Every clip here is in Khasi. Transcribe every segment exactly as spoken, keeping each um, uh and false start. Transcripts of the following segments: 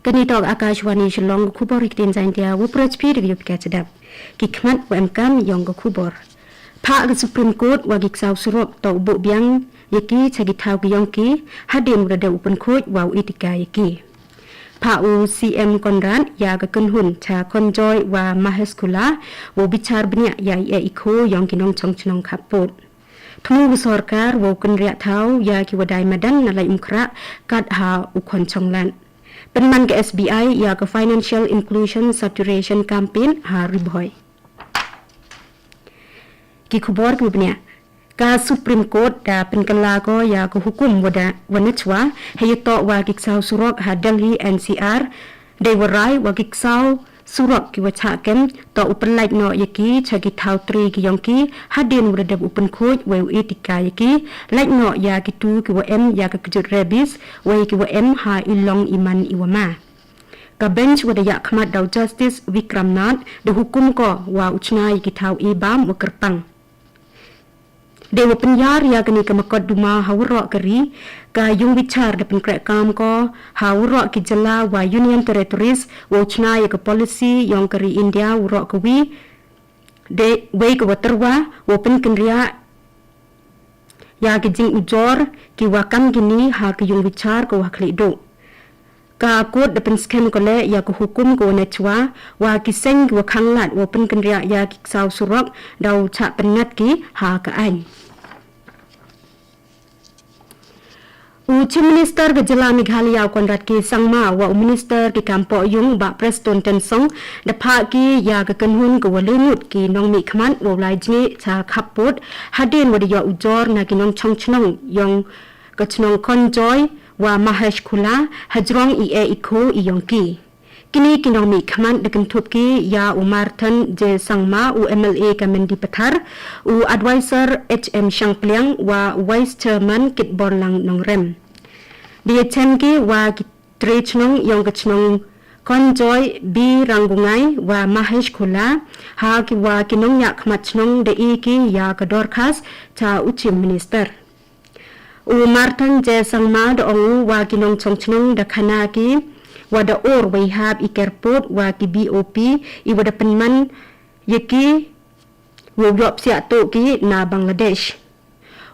Kane toh ka Akashvani Shillong, ka khubor ha ktien Jaiñtia, u Prachpi da ka Yopika Chadap. Ki khmat wa emkam yong ka khubor. Phah ka Supreme Court wa ki ksaw surok toh u buh biang ya ki cha ki thaw ki yong ki, hadien wa da dep u pynkhuid wa u itika ya ki. Phah u C M Conrad ya ka kynhun cha Khonjoy wa Maheshkhula, wa u bichar bniah ya i e i kho yong ki nongchong chnong khappud. Thmu u sorkar wa u kynriah thaw ya ki wa dai madan na Laitumkhrah kat ha u Khonchonglad. Pynman ka S B I ya ka Financial Inclusion Saturation Campaign ha Ri Bhoi. Ki khubor ki bniah. Ka Supreme Court da pynkylla ko ya ka hukum wa da wa nachwa, ha yatoh wa ki ksaw surok ha Delhi N C R, dei wa rai wa ki ksaw surok ki wa chah kem, toh u pynlait noh ya ki cha ki thaw tri ki yong ki, hadien wa da dep u pynkhuid wa u itika ya ki, lait noh ya ki tu ki wa em ya ka kjut rabies, wa ki wa em ha i long i man i wa ma. Ka bench wa da yah khmat da u Justice Vikram Nath, da hukum ko wa u chna ya ki thaw i bam wa kyrpang. Dei wa pynyar ya kani ka mukotduma ha waroh ka ri, ka yung bichar da pynkreh kam ko ha waroh ki jylla wa Union Territories, wa u chna ya ka policy yong ka ri India waroh ka wi, dei wei ka wa tyrwa, wa pynkynriah ya ki jingujor ki wa kam kini ha ka yung bichar ka wa khlieh duh. Ka court da pynskhem ko leh ya ka hukum ka wa nachwa, wa ki seng ki wa khanglad wa pynkynriah ya ki ksaw surok, da u chah pynngat ki ha ka aiñ. U Chief Minister ka jylla Meghalaya u Conrad K Sangma wa u Minister ki kam pohyung Bah Prestone Tynsong, da phah ki ya ka kynhun ka wa lyngngut ki nongmihkhmat wa u lai jngi cha khappud, hadien wa da yoh ujor na ki nongchong chnong yong ka chnong Khonjoy wa Maheshkhula, hajrong i e i kho i yong ki. Kini ki nongmihkhmat da kynthup ki ya u Marthon J Sangma, u M L A ka Mendipathar, u Adviser H M Shangpliang wa Vice Chairman Kitborlang Nongrem. Da yachem ki wa ki tre chnong yong ka chnong Khonjoy, Birangungai wa Maheshkhula, ha ki wa ki nongyahkhmat chnong da i ki ya ka dorkhas cha u Chief Minister. U Marthon J Sangma da ong u wa ki nongchong chnong da khana ki wa da ur wa i hap i kerput wa ki B O P i wa da pynman ya ki wa u yoh psiah tuh ki na Bangladesh.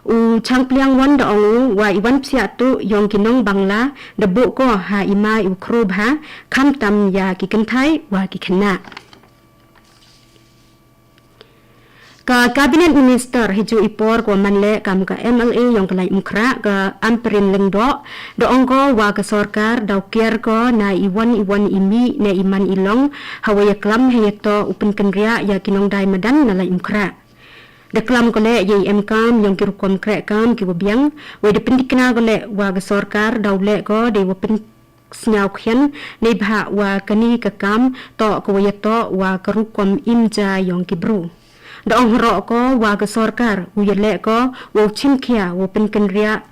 U Shangpliang wan da ong u wa i wan psiah tuh yong ki nong Bangla da buh ko ha i ma i u khru bha, khamtam ya ki kynthai wa ki khynnah. Ka Cabinet Minister haju i por ko man leh kam ka M L A yong ka Laitumkhrah ka Ampareen Lyngdoh, da ong ko wa ka sorkar daw kiar ko na i wan i wan i mih ne i man i long, ha wa ya klam ha ya toh u pynkynriah ya ki nongdai madan na Laitumkhrah. Da klam ko leh ya i emkam yong ki rukom kreh kam ki wa biang, wa da pyntikna ko leh wa ka sorkar daw leh ko dei wa pyn sngaw khian, neibhah wa kani ka kam toh ka wa ya toh wa ka rukom imja yong ki bru. Da ong haroh ko wa ka sorkar u ya leh ko wa u chimkhia wa pynkynriah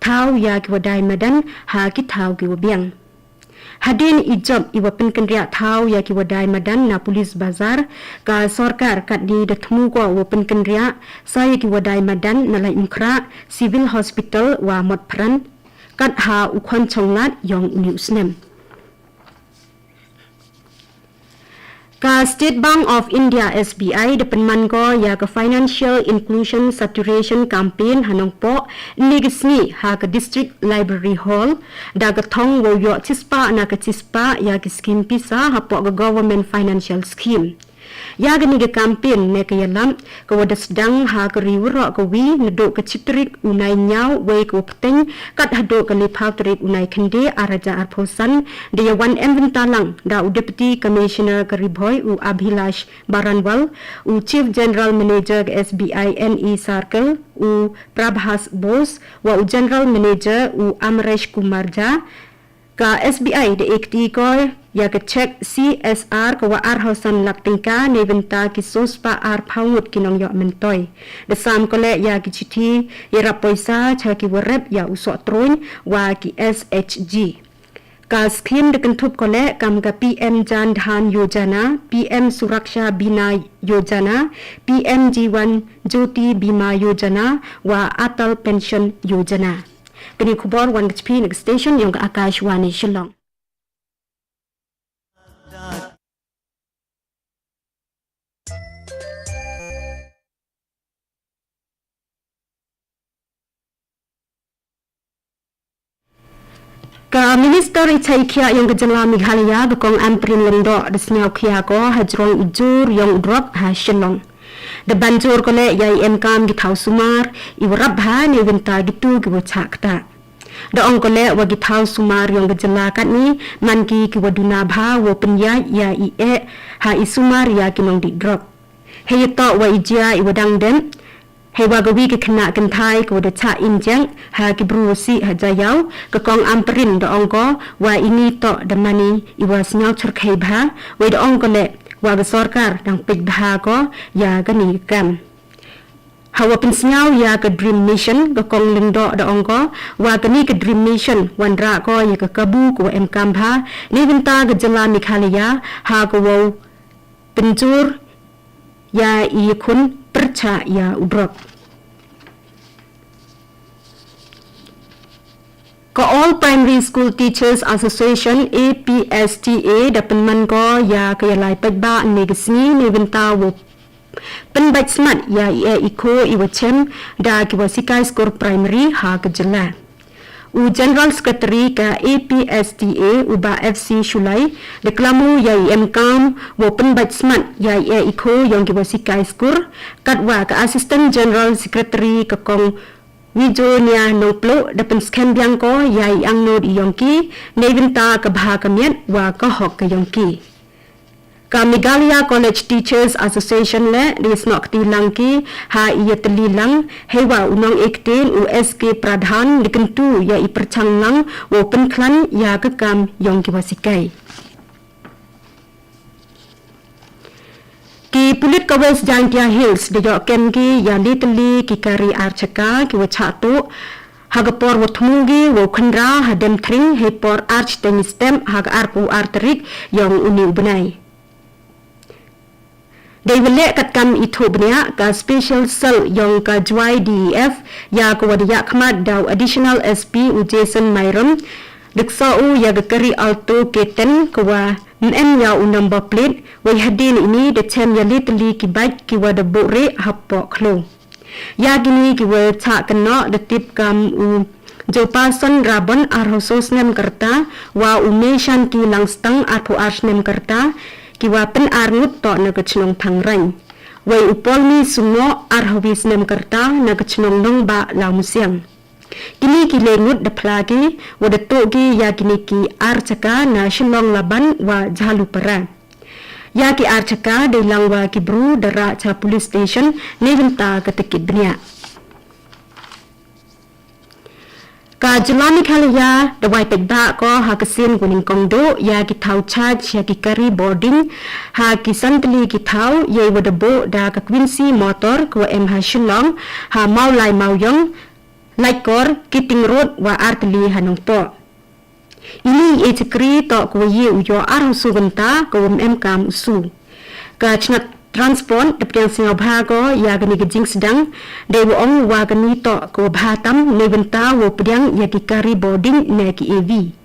thaw ya ki wa dai madan ha ki thaw ki wa biang. Hadien i jop i wa pynkynriah thaw ya ki wa dai madan na Police Bazar, ka sorkar katni da thmu ko wa pynkynriah sa ya ki wa dai madan na Laitumkhrah Civil Hospital wa Motphran, kat ha u Khonchonglad yong uni u snem. Ka State Bank of India, S B I, da pynman ko ya ka Financial Inclusion Saturation Campaign ha Nongpoh, ni ka sngi ha ka District Library Hall, da ka thong wa u yoh chispah na ka chispah ya ki skim pisa hapoh ka Government Financial Scheme. Ya kani ka campaign ne ka yalap ka wa da sdang ha ka ri waroh ka wi naduh ka chi tarik u Naiynñiaw wei ka wa pteng kat haduh ka laiphew tarik u Naikhynde ar hajar arphew san, da ya wan em bynta lang da u Deputy Commissioner ka Ri Bhoi u Abhilash Baranwal, u Chief General Manager ka S B I N E Circle u Prabhas Bose, wa u General Manager u Amresh Kumar Jha. Ka S B I da e kti ko ya ka cheque C S R ka wa arphew san lak tyngka neibynta ki sospah arphew ngut ki nongyoh myntoi. Da sam ko leh ya ki chithi yarap poisa cha ki wa rep ya u soh truiñ wa ki S H G. Ka skim da kynthup ko leh kam ka P M Jan Dhan Yojana, P M Suraksha Bima Yojana, P M Jeevan Jyoti Bima Yojana, wa Atal Pension Yojana. Kani khubor wan ka chiphi na ka station yong ka Akashvani Shillong. Ka Minister i chai khiah yong ka jylla Meghalaya ka Kong Ampareen Lyngdoh da sniawkhia ko hajrong u jur yong u drok ha Shillong. Da ban jur ko leh ya i emkam ki thaw sumar i wa rap bha ne wynta ki tu ki wa chah kta. Da ong ko leh wa ki thaw sumar yong ka jylla katni man ki ki wa duna bha wa pynyaid ya i eh ha i sumar ya ki nongdih drok. Hei itoh wa i jia i wa dang dem. Hei wa ka wi ka khynnah kynthai ka wa da chah injek ha ki bru wa sih ha Jaiaw, ka Kong Ampareen da ong ko wa ini toh da mani i wa sniaw chyrkhei bha, wei da ong ko leh wa ka sorkar dang peit bha ko ya kani ka kam. Ha wa pynsniaw ya ka Dream Mission, ka Kong Lyngdoh da ong ko wa kani ka Dream Mission wanrah ko ya ka kabu ka wa emkam bha ne wynta ka jylla Meghalaya ha ka wow pynjur ya i khun pyrchah ya u drok. Ka All Primary School Teachers Association, A P S T A, da pynman ko ya ka yalai paidbah ne ka sngi ne wynta wow pynbeit smat ya i eh i kho i wa chem da ki wa sikai skur primary ha ka jylla. U General Secretary ka A P S T A u Bah F C Shullai da klam u ya i emkam wow pynbeit smat ya i eh i kho yong ki wa sikai skur, katwa ka Assistant General Secretary ka Kong Wijonia Nongpluh da pynskhem biang ko ya i angnud i yong ki ne wynta ka bha ka miat wa ka hok ka yong ki. Ka Meghalaya College Teachers Association leh da yasnoh kti lang ki ha i yatylli lang, hei wa u nong e ktien u S K Pradhan da kyntu ya i pyrchang lang wow pynkhlan ya ka kam yong ki wa sikai. Ki pulit ka West Jaintia Hills da yoh kem ki ya le tylli ki kari ar chaka ki wa chah tuh ha ka por wa thmu ki wow khynra ha Demthring hei por ar chiteng step ha ka arphew ar tarik yong uni u bnai. Dei wa leh katkam i thuh bniah ka Special Cell yong ka Jowai D E F ya ka wa da yahkhmat da u Additional S P u Jason Myrom, da ksoh u ya ka kari Alto K ten ka wa ym em ya u number plate, wei hadien ini da chem ya le tylli ki bike ki wa da buh rieh hapoh khloo. Ya kini ki wa chah kynnoh da tip kam u Jopason Rabon arphew so snem ka rta, wa u Meishanki Langstang arphew ar snem ka rta, ki wa pyn-ar ngut toh na ka chnong Thangraiñ. Wei u Polmi Sungoh arphew wi snem ka rta na ka chnong Nongbah Lawmusiang. Kini ki le ngut da phla ki wa da tuh ki ya kini ki ar chaka na Shillong Laban wa Jhalupara. Ya ki ar chaka dei lang wa ki bru da rah cha police station ne wynta ka takit bniah. Ka jylla Meghalaya da wai paidbah ko ha ka sien wa nyngkong duh ya ki thaw charge ya ki kari boarding ha ki san tylli ki thaw yei wa da buh da ka Quincy Motor ka wa em ha Shillong, ha Mawlai Mawiong, Laitkor, Kiting Road wa ar tylli ha Nongpoh. Ini i chakri toh ka wa ye u yoh arphew so kynta ka wa ym em kam u su. Ka chnat Transport da pdiang sngewbha ko ya kani ka jingsdang, dei wa ong wa kani toh ka wa bha tam ne wynta wa pdiang ya ki kari boarding ne ki A V.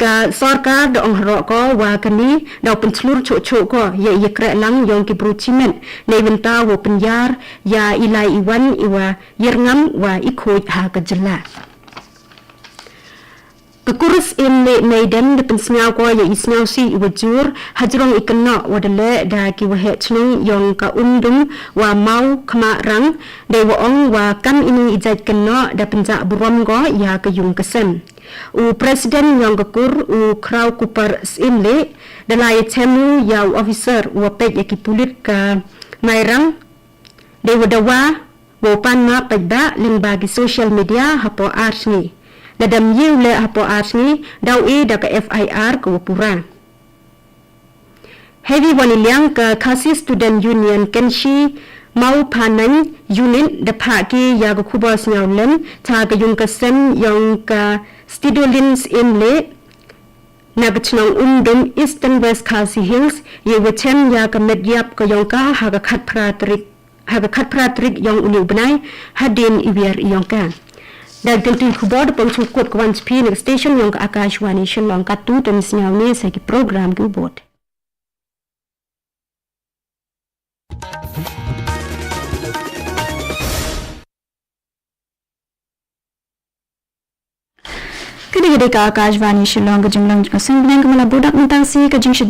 Ka sorkar da ong haroh ko wa kani da u pynchlur chuh chuh ko ya i yakreh lang yong ki bru chimet ne wynta wa pynyar ya i lai i wan i wa yyrngam wa i khuid ha ka jylla. Ka Kur Syiem Leh Neidem da pynsngew ko ya i sngewsih i wa jur hajrong i kynnoh wa da leh da ki waheh chnong yong ka Umdum wa Mawkhmarang, dei wa ong wa kam ini i jait kynnoh da pynjah burom ko ya ka yung ka sem. U President yong ka kur u Khrawkupar Syiemlieh da la ïachem u ya u officer u wa peit ya ki pulit ka Mairang, dei wa dawa wow pan map paidbah lyngba ki social media hapoh ar sngi. Lada ym ïew leh hapoh ar sngi, daw e da ka F I R ka wa pura. Hei wi wan i liang ka Khasi Student Union Kynshi Mawphanaiñ Unit da phah ki ya ka khubor sngewlem cha ka yung ka sem yong ka Stidolin Syiemlieh na ka chnong Umdum, Eastern West Khasi Hills, yei wa chem ya ka met yap ka yong ka ha ka khatphra tarik ha ka khatphra tarik yong uni u bnai hadien i wiar i yong ka. Da kyntu i khubor da pang chukut ka wan chiphi na ka station yong ka Akashvani Shillong. Katu to mi sngewne sa ki program ki u bud. Kane ka dei ka Akashvani Shillong. Ka jinglong jong ka suiñbneng kaba la bud mynta ka sngi ka jingshit